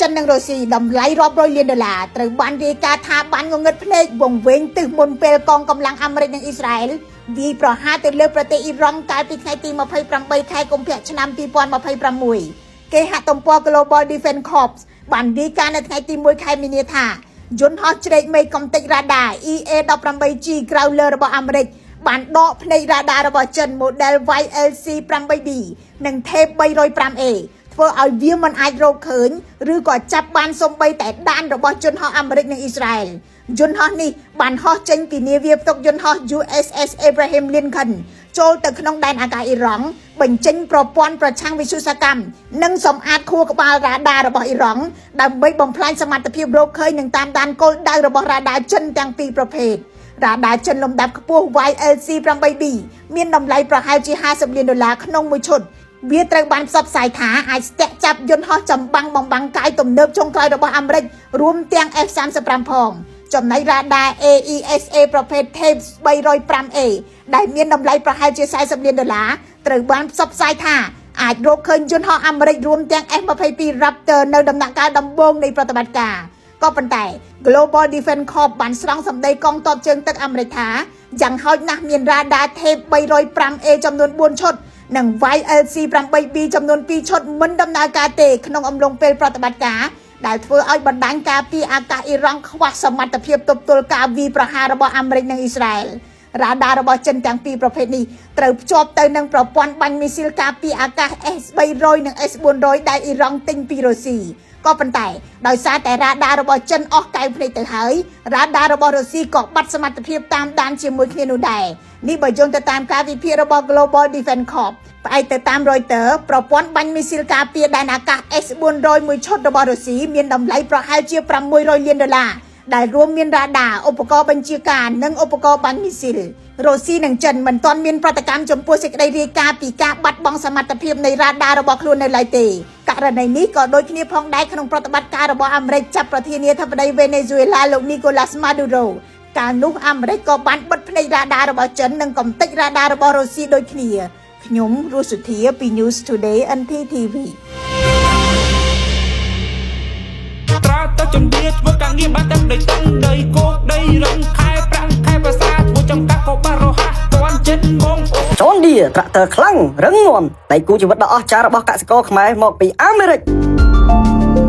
ចិននិងរុស្ស៊ីតម្លៃរាប់រយលានដុល្លារត្រូវបានរាយការណ៍ថាបានងងឹតភ្នែកវង្វេងទិសមុនពេលកងកម្លាំងអាមេរិកនិងអ៊ីស្រាអែលវាយប្រហារទៅលើប្រទេសអ៊ីរ៉ង់កាលពីថ្ងៃទី28ខែកុម្ភៈឆ្នាំ2026គេហទំព័រ Global Defense Corps បានរាយការណ៍នៅថ្ងៃទី1ខែមីនាថាយន្តហោះជ្រែកមេឃកំទេចរ៉ាដា EA-18G Growler របស់អាមេរិកបានដកភ្នែករ៉ាដារបស់ចិន model YLC 8B និង Type 305A ធ្វើឲ្យវាមិនអាចរកឃើញឬក៏ចាប់បានសូម្បីតែដានរបស់យន្តហោះអាមេរិកនិងអ៊ីស្រាអែលយន្តហោះនេះបានហោះចេញពីនាវាផ្ទុកយន្តហោះ USS Abraham Lincoln ចូលទៅក្នុងដែនអាកាសអ៊ីរ៉ង់បញ្ចេញប្រព័ន្ធប្រឆាំងវិទ្យុសកម្មនិងសម្អាតខួរក្បាលរ៉ាដារបស់អ៊ីរ៉ង់ដើម្បីបំផ្លាញសមត្ថភាពរកឃើញនិងតាមដានគោលដៅរបស់រ៉ាដាចិនទាំងពីរប្រភេទរ៉ាដាចិនលំដាប់ខ្ពស់ YLC 8B មានតម្លៃប្រហែលជា50លានដុល្លារក្នុងមួយឈុតវាត្រូវបានផ្សព្វផ្សាយថាអាចស្ទាក់ចាប់យន្តហោះចម្បាំងបំបាំងកាយទំនើបចុងក្រោយរបស់អាមេរិករួមទាំង F-35 ផងចំណែករ៉ាដា AESA ប្រភេទ Type 305A ដែលមានតម្លៃប្រហែលជា40លានដុល្លារត្រូវបានផ្សព្វផ្សាយថាអាចរកឃើញយន្តហោះអាមេរិករួមទាំង F-22 Raptor នៅដំណាក់កាលដំបូងនៃប្រតិបត្តិការក៏ប៉ុន្តែ Global Defense Corps បានស្រង់សម្ដីកងទ័ពជើងទឹកអាមេរិកថាយ៉ាងហោចណាស់មានរ៉ាដា Type 305A ចំនួន4ឈុតនិង YLC 8B ចំនួន2ឈុតមិនដំណើរការទេក្នុងអំឡុងពេលប្រតិបត្តិការដែលធ្វើឲ្យបណ្ដាញការពារអាកាសអ៊ីរ៉ង់ខ្វះសមត្ថភាពទប់ទល់ការវាយប្រហាររបស់អាមេរិកនិងអ៊ីស្រាអែលរ៉ាដារបស់ចិនទាំងពីរប្រភេទនេះត្រូវភ្ជាប់ទៅនឹងប្រព័ន្ធបាញ់មីស៊ីលការពារអាកាស S-300 និង S-400 ដែលអ៊ីរ៉ង់ទិញពីរុស្ស៊ីក៏ប៉ុន្តែដោយសារតែរ៉ាដារបស់ចិនអស់កែវភ្នែកទៅហើយរ៉ាដារបស់រុស្ស៊ីក៏បាត់សមត្ថភាពតាមដានជាមួយគ្នានោះដែរនេះបើយោងទៅតាមការវិភាគរបស់ Global Defense Corps ផ្អែកទៅតាម Reuters ប្រព័ន្ធបាញ់មីស៊ីលការពារដែនអាកាស S-400 មួយឈុតរបស់រុស្ស៊ីមានតម្លៃប្រហែលជា600លានដុល្លារដែលរួមមានរ៉ាដាឧបករណ៍បញ្ជាការនិងឧបករណ៍បាញ់មីស៊ីលរុស្ស៊ីនិងចិនមិនទាន់មានប្រតិកម្មចំពោះសេចក្តីរាយការណ៍ពីការបាត់បង់សមត្ថភាពនៃរ៉ាដារបស់ខ្លួននៅឡើយទេករណីនេះក៏ដូចគ្នាផងដែរក្នុងប្រតិបត្តិការរបស់អាមេរិកចាប់ប្រធានាធិបតីវេណេស៊ុយអេឡាលោកនីកូឡាស់ម៉ាឌូរ៉ូកាលនោះអាមេរិកក៏បានបិទភ្នែករ៉ាដារបស់ចិននិងកំទេចរ៉ាដារបស់រុស្ស៊ីដូចគ្នាខ្ញុំរស់សុធាពី News Today NTTV ត្រាទៅជំនាញធ្វើការងារបានទាំងដីតឹងដីគោកដីរឹងខែប្រាំងខែភាសាធ្វើចំការក៏បានរហ័សតាន់ចិត្តបងអូន John Deere ត្រាក់ទ័រខ្លាំងរឹងមាំដៃគូជីវិតដ៏អស្ចារ្យរបស់កសិករខ្មែរមកពីអាមេរិក។